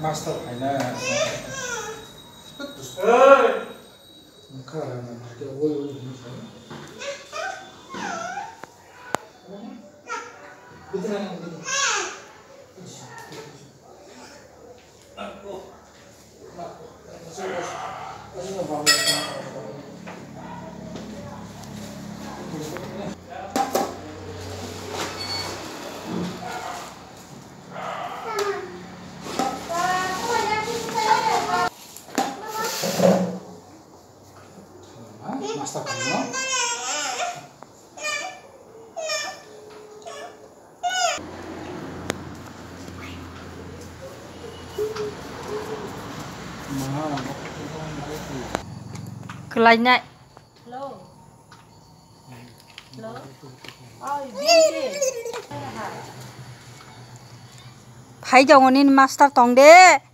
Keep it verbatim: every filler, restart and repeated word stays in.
Master phaina. Wngkha rana naikhe woi woi hinwi sano. Master phaino. Kwlainai. Hello. Hello. Oi, B M T. Phai jongoni master tong de.